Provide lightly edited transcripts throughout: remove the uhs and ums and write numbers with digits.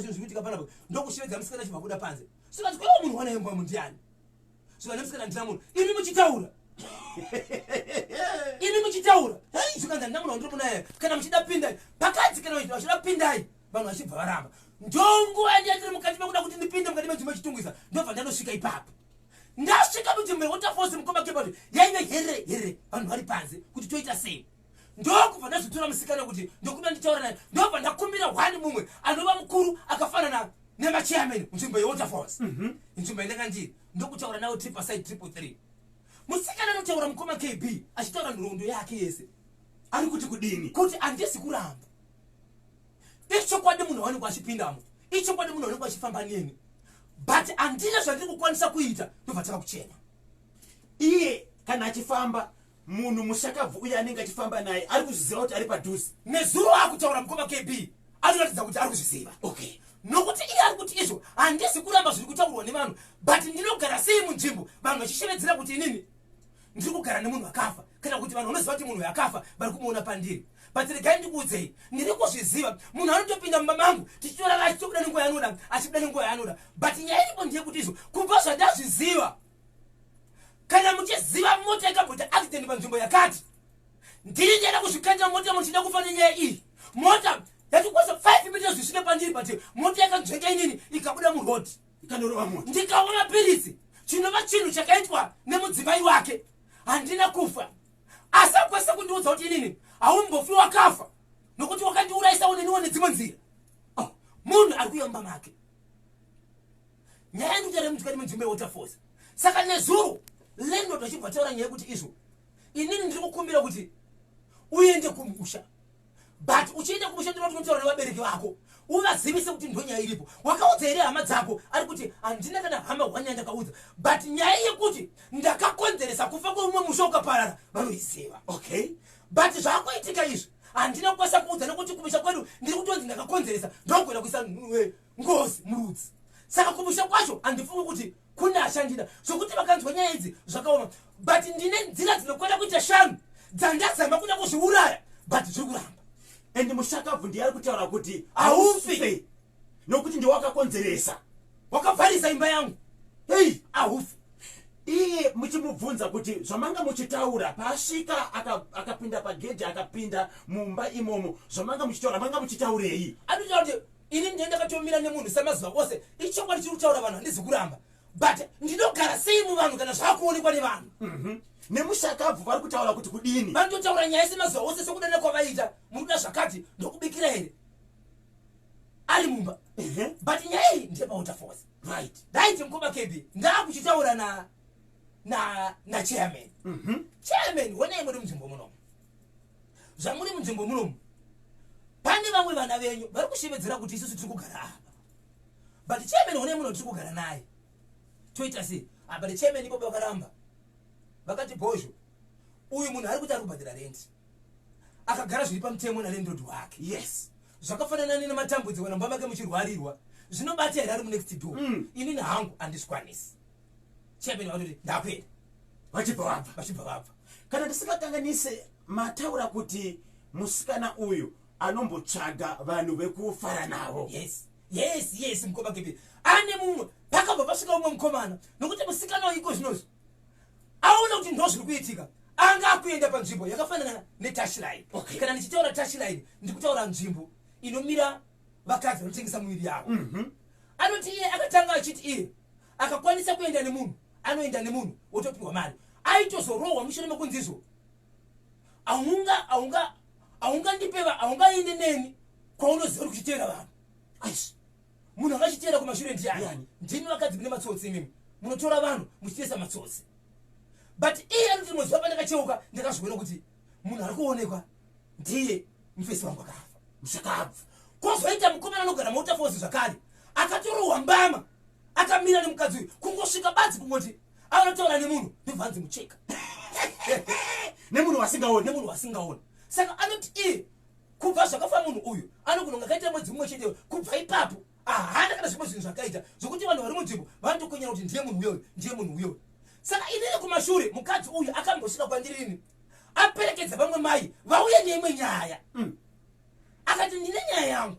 zvinhu zviri kuitika panapa. Ndokushevedza musikana achibva abuda panze. Zvikanzi, "Kwaiwa munhu wanaye mumba umu ndiani?" Zvikanzi nemusikana, "Handina munhu." Imi muchitaura, imi muchitaura. Zvikanzi, "Handina munhu wandiri munaye. Kana muchida, pindai." Pakadzi kana vachida pindai, vanhu vachibva varamba. Ndonguva yandiri mukati mekuda kuti ndipinde mukati menzvimbo yeChitungwiza. Ndobva ndanosvika ipapo. Ndasvika munzvimbo yeWaterfalls, mukoma Kebati, yaive here here, vanhu vari panze kuti toita sei. Ndokubva ndazotora musikana kuti ndokuda nditaura naye. Ndobva ndakumbira one mumwe anova mukuru akafanana nemachairman munzvimbo yeWaterfalls, nzvimbo yandanga ndiri. Ndokutaura nawo triple side 333. Musikana anotaura, mukoma KB, achitaura nhoroondo yake yese. Ari kuti kudini? Kuti handisi kuramba, ichokwadi munhu awanikwa achipindamo, ichokwadi munhu awanikwa achifamba neni, but handina zvandiri kukwanisa kuita. Ndobva tava kuchema. Iye kana achifamba munhu, mushakabvu uye anenge achifamba naye ari kuzviziva kuti ari padhuze? Nezuro akutaura, mukoma KB, anoratidza kuti ari kuzviziva. Nokuti iye ari kuti izvo, handisi kuramba zviri kutaurwa nevanhu, but ndinogara sei munzvimbo vanhu vachishevedzera kuti inini ndiri kugara nemunhu akafa, kana kuti vanhu vanoziva kuti munhu akafa vari kumuona pandiri? But regai ndikuudzei, ndiri kuzviziva. Munhu anotopinda mumba mangu tichitorara, achitobuda nenguva yaanoda, achibuda nenguva yaanoda. But nyaya iripo ndeyekuti izvo, kubva zvandazviziva, kana muchiziva mota ikamboita accident panzvimbo yakati, ndini ndienda kuzvikandira mota muchida kufa nenyaya iyi. Mota yatikwanisa 5 meters zvisvike pandiri, but mota yakanzvenga inini ikabuda muroad. Ikanorova mota. Ndikawa mapiritsi, chinova chinhu chakaitwa nemudzimai wake. Handina kufa, asi akwanisa kundiudza kuti inini haumbofi wakafa nokuti wakandiurayisawo neniwo nedzimwe nzira. Oh, munhu ari kuuya mumba make. Nyaya yandikutaura mukati menzvimbo yeWaterfalls. Saka nezuro landlord vachibva taura nyaya yekuti izvo, inini ndiri kukumbira kuti uende kumusha, but uchienda kumusha ndinoda kunotaura nevabereki vako, uvazivise kuti ndo nyaya iripo. Wakaudza here hama dzako? Ari kuti handina kana hama hwanya yandakaudza, but nyaya yekuti ndakakonzeresa kufa kweumwe musha ukaparara vanoiziva. But zvakuitika izvi handina kukwanisa kuudza nekuti kumusha kwedu ndiri kutonzi ndakakonzeresa, ndogona kuisa ngozi murudzi. Saka kumusha kwacho handifungi kuti kune achandida zvokuti vakanzwa nyaya idzi zvakaoma. But ndine nzira dzinokwana kuita shanu dzandazama kuda kuzviuraya, but zviri kuramba. And mushakabvu ndiye ari kutaura kuti haufi nokuti ndiwakakonzeresa. Wakavharisa imba yangu. Hei. Haufi. Iye muchimubvunza kuti zvamanga muchitaura paasvika, akapinda pagedhi, akapinda mumba imomo, zvamanga muchitaura, manga muchitaurei? Anotaura kuti ini ndiye ndakatomira nemunhu samazuva ose. Ichokwadi chiri kutaura vanhu, handizi kuramba, but ndinogara sei muvanhu kana zvaakuonekwa nevanhu? Nemushakabvu vari kutaura kuti kudini? Vanototaura nyaya semazuva ose, sekudana kwavaita, muri kuda zvakati, ndokubikira here, ari mumba. But nyaya iyi ndepaWaterfalls. Right, mukoma KB, ndaakuchitaura na na nachairman. Chairman, honai, muri munzvimbo munomu, zvamuri munzvimbo munomu, pane vamwe vana venyu vari kushevedzera kuti isusu tiri kugara apa, but chairman, honai, munhu tiri kugara naye, toita sei? Ah, but chairman ipopo vakaramba, vakati bhozho, uyu munhu ari kuti ari kubhadhara rent, akagara zviri pamutemo nalandlord wake. Zvakafanana nematambudziko namba make muchirwarirwa, zvinobata here ari munext door? Inini hangu handizvikwanisi. Chairman vakatoti ndakuenda. Vachibva vabva. Vachibva vabva. Kana ndisingakanganise, mataura kuti musikana uyu anombotsvaga vanhu vekufara navo. Yes, mukoma KB, ane mumwe. Pakabva pasvika umwe mukomana, nokuti musikana waiko zvinozvi aona kuti ndo zviri kuitika, anga akuenda panzvimbo yakafanana netouchline. Kana ndichitaura touchline, ndikutaura nzvimbo inomira vakadzi vanotengesa muviri yavo. Anoti iye akatanga achiti iye akakwanisa kuenda nemunhu, anoenda nemunhu wotopiwa mari. Aitozorohwa mushure mekunzi izvo, haunga haunga haungandipe, haungaende neni kwaunoziva uri kuchiteera vanhu. Aish. Munhu akachiteera kumashure ndiani? Ndiani? Ndimi vakadzi mune matsotsi imimi, munotora vanhu muchitesa matsotsi. But iye anoti muzuva pandakacheuka ndakazviona kuti munhu ari kuonekwa ndiye mufesi wangu akafa. Mushakabvu. Kwozoita mukomana anogara muWaterfalls zvakare, akatorohwa mbama akamira nemukadzi uyu. Kungosvika badzi, kungoti anotaura nemunhu, ndobva anzi mucheka. Nemunhu wasingaoni. Nemunhu wasingaoni. Saka anoti iye kubva zvakafa munhu uyu, anogona kunge akaita mwedzi mumwe chete. Kubva ipapo ahana kana zvimwe zvinhu zvakaita zvokuti vanhu vari munzvimbo vanotokonyera kuti ndiye munhu uyoyo, ndiye munhu uyoyo. Saka inini kumashure, mukadzi uyu akambosvika kwandirini aperekedza vamwe mai vauye neimwe nyaya. Akati, "Ndine nyaya yangu."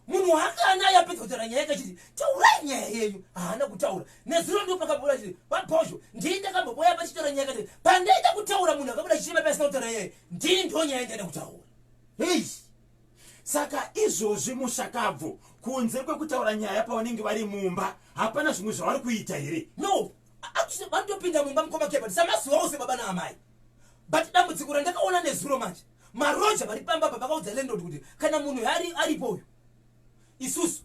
Munhu waanga anaye apedza kutaura nyaya yake achiti taurai nyaya yenyu, haana kutaura. Nezuro ndipo pakabuda achiti vaBhozho, ndini ndakamboboya pachitaura nyaya kati pandaida kutaura munhu akabuda chichema pasina kutaura nyaya, ndini ndo nyaya ndaida kutaura. Hei, saka izvozvi mushakabvu, kunze kwekutaura nyaya pavanenge vari mumba, hapana zvimwe zvavari kuita here? No, actually vanotopinda mumba, mukoma Kebati, samazuva ose baba naamai. But dambudziko randakaona nezuro manje, maroja vari pamba pa vakaudza landlord kuti kana munhu aripo uyu, isusu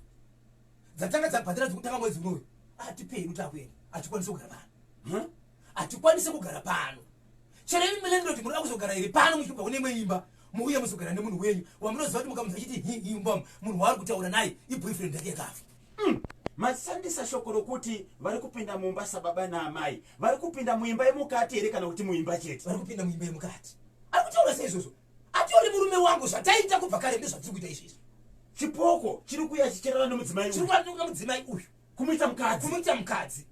dzatanga dzabhadhara dzekutanga mwedzi unoyu, atipei kuti akuenda, hatikwanisi kugara pano. Huh? Hatikwanisi kugara pano. Chero imi landlord munoda kuzogara here pano muchibva kune imwe imba, muuye muzogara nemunhu wenyu wamunoziva kuti mukamunzwa achiti hi imba, munhu waari kutaura naye iboyfriend yake yakafa? Mashandisa shoko rokuti vari kupinda mumba sababa naamai. Vari kupinda muimba yemukati here kana kuti muimba chete? Vari kupinda muimba yemukati. Ari kutaura seizvozvo, atori murume wangu, zvataita kubva kare ndezvatiri kuita izvezvi. Chipoko chiri kuuya chichirara nemudzimai chiri uyu. Kuva mudzimai uyu. Kumuita mukadzi. Kumuita mukadzi.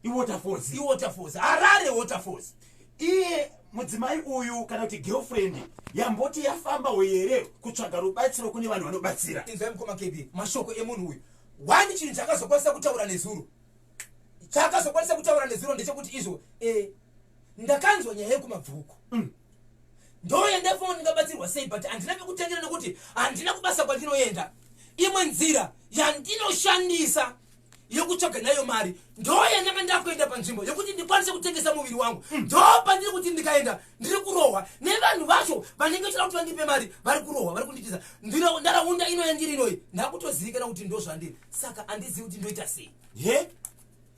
Iwaterfalls. Iwaterfalls, Harare Waterfalls. Iye mudzimai uyu kana kuti girlfriend yamboti yafambawo here kutsvaga rubatsiro kune vanhu vanobatsira? Inzwai, mukoma KB, mashoko emunhu uyu. One chinhu chaakazokwanisa kutaura nezuro, chaakazokwanisa kutaura nezuro ndechekuti izvo ndakanzwa nyaya yekuMabvuku, ndoenda fo ndingabatsirwa sei, but handina pekutengera nekuti handina kubasa kwandinoenda. Imwe nzira yandinoshandisa yekutsvaga nayo mari ndoyandanga ndakuenda panzvimbo yekuti ndikwanise kutengesa muviri wangu. Ndo pandiri kuti ndikaenda ndiri kurohwa nevanhu vacho vanenge vachida kuti vandipe mari, vari kurohwa, vari kunditiza. Ndaraunda ino yandiri inoyi ndakutozivikana kuti ndo zvandiri, saka handizivi kuti ndoita sei. He,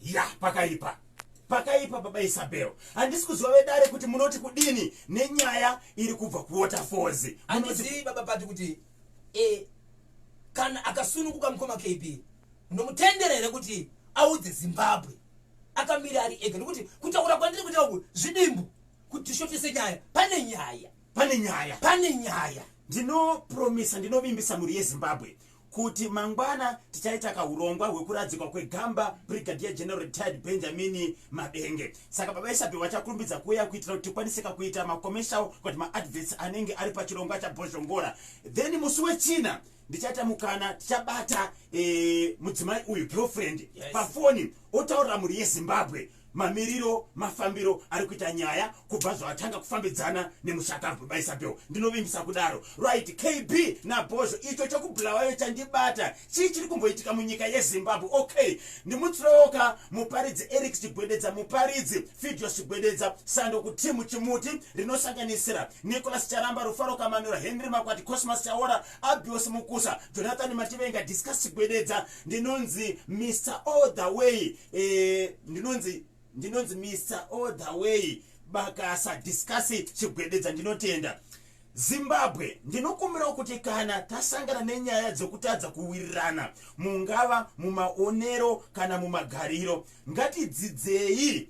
ya, pakaipa, pakaipa, baba Isabel. Handisi kuziva vedare kuti munoti kudini nenyaya iri kubva kuWaterfalls. Handizivi, baba Pati, kuti kana akasununguka mukoma KB, ndomutendera here kuti audze Zimbabwe akamira ari ega? Nekuti kutaura kwandiri kuita uku zvidimbu kuti tishotese nyaya. Pane nyaya. Pane nyaya. Pane nyaya. Ndinopromisa, ndinovimbisa mhuri yeZimbabwe kuti mangwana tichaita kaurongwa hwekuradzikwa kwegamba Brigadier General Retired Benjamin Mabenge. Saka baba Isabel vachakurumbidza kuuya kuitira kuti tikwanisika kuita macommercial, kuti maadverts anenge ari pachirongwa chaBhozhongora. Then musi wechina ndichaita mukana, tichabata mudzimai uyu, girlfriend, pafoni, otaurira mhuri yeZimbabwe mamiriro, mafambiro ari kuita nyaya kubva zvavatanga kufambidzana nemushakabvu. BaIsabel, ndinovimbisa kudaro. Right, KB naBhozho, icho chokubhulawayo chandibata. Chii chiri kumboitika munyika yeZimbabwe? Okay, ndimutsiroka muparidzi Eric Chigwededza, muparidzi Fidios Chigwededza, sando kutimu Chimuti rinosanganisira Nicholas Charamba, Rufaro Kamanura, Henry Makwati, Cosmas Chaora, Abios Mukusa, Jonathan Mativenga, Discus Chigwededza. Ndinonzi Mr All the Way, ndinonzi Mr All the Way Bakasa Discus Chigwededza. Ndinotenda Zimbabwe. Ndinokumbirawo kuti kana tasangana nenyaya dzekutadza kuwirirana, mungava mumaonero kana mumagariro, ngatidzidzei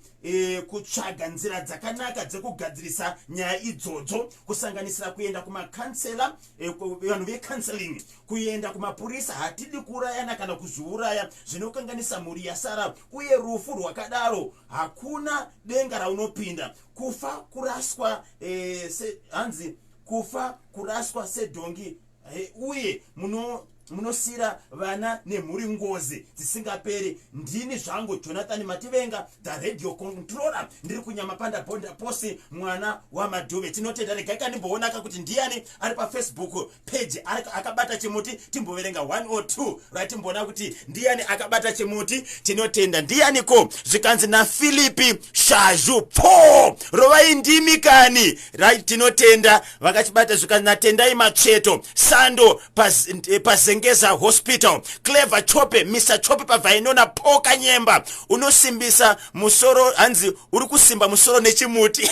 kutsvaga nzira dzakanaka dzekugadzirisa nyaya idzodzo, kusanganisira kuenda kumakansela, vanhu vecounseling, kuenda kumapurisa. Hatidi kuurayana kana kuzviuraya, zvinokanganisa mhuri yasara, uye rufu rwakadaro hakuna denga raunopinda. Kufa kuraswa, hanzi kufa kuraswa sedhongi, uye munosiyira vana nemhuri ngozi dzisingaperi. Ndini zvangu Jonathan Mativenga, the radio controller. Ndiri kuNyamapanda Bonda Posi, mwana waMadhuve. Tinotenda. Regai kandimboonaka kuti ndiani ari paFacebook page akabata chimuti, timboverenga 1 or 2. Right, timboona kuti ndiani akabata chimuti. Tinotenda. Ndianiko? Zvikanzi naPhilipi Shazhu pfo, rovai ndimi kani. Right, tinotenda vakachibata. Zvikanzi naTendai Matsveto, sando paZengeza Hospital. Clever Chope, Mr Chope paVainona Poka Nyemba, unosimbisa musoro, hanzi uri kusimba musoro nechimuti.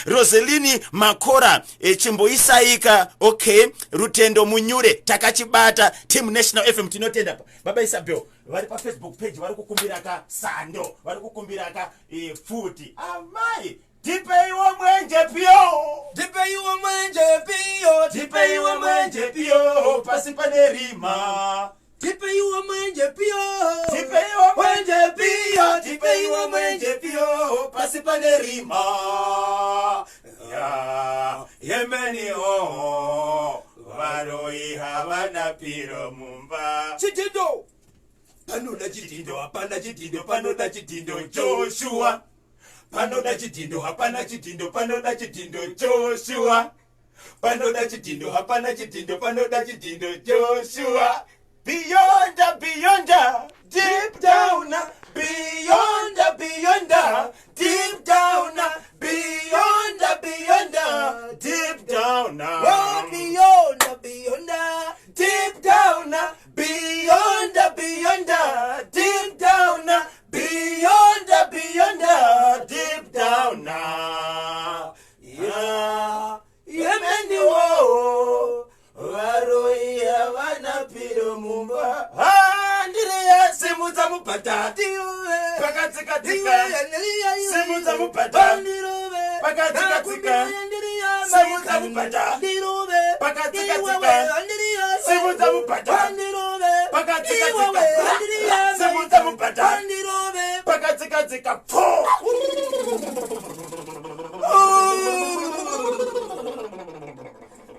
Roselini Makora, chimboisaika. Okay, Rutendo Munyure, takachibata, team National FM. Tinotenda. Baba Isabel vari paFacebook page vari kukumbira ka sando, vari kukumbira ka pfuti. Amai, tipeiwo mwenje piyo. Tipeiwo mwenje piyo. Tipeiwo mwenje piyo, pasi pane rima. Tipeiwo mwenje piyo. Tipeiwo mwenje piyo, tipeiwo mwenje piyo, pasi pane rima. Ya yemeni o. Varoi havana piro mumba. Chidhindo panoda chidhindo, hapana chidhindo, panoda chidhindo. Joshua, panoda chidhindo, hapana chidhindo, panoda chidhindo. Joshua, panoda chidhindo, hapana chidhindo, panoda chidhindo. Joshua, beyond, beyond, deep down, beyond, beyond, deep down, beyond, beyond, deep down. Oh, beyond, beyond, deep down, beyond, beyond, deep down, beyond, beyond, deep down. Yeah. Yemeniwo varoi havana piro mumba. Andiriya, simudza mubhadha, pakatsika-tsika, simudza mubhadha, pakatsika-tsika, simudza mubhadha, pakatsika-tsika, simudza mubhadha, pakatsika-tsika, simudza mubhadha, pakatsika-tsika, pfo.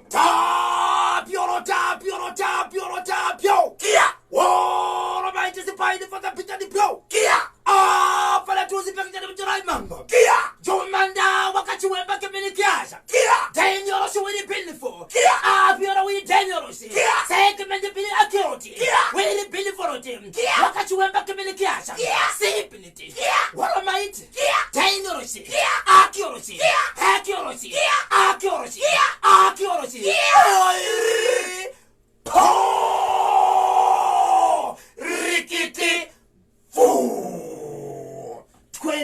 Tapyoro, tapyoro, tapyoro, tapyo. Kia. Woro maitisipaini fakapitani pyo. Kia. Afala tuzipekitani mtirai mambo. Kia. Jomanda wakachiwemba kemenikiasha. Kia. Danyoroshi wili bilifo. Kia. Apyoro wili danyoroshi. Kia. Sekemendi bili akiroti. Kia. Wili biliforoti. Kia. Wakachiwemba kemenikiasha. Kia. Sipiniti. Kia. Woro maiti. Kia. Danyoroshi. Kia. Akioroshi. Kia. Akioroshi. Kia. Akioroshi. Kia. Akioroshi. Kia.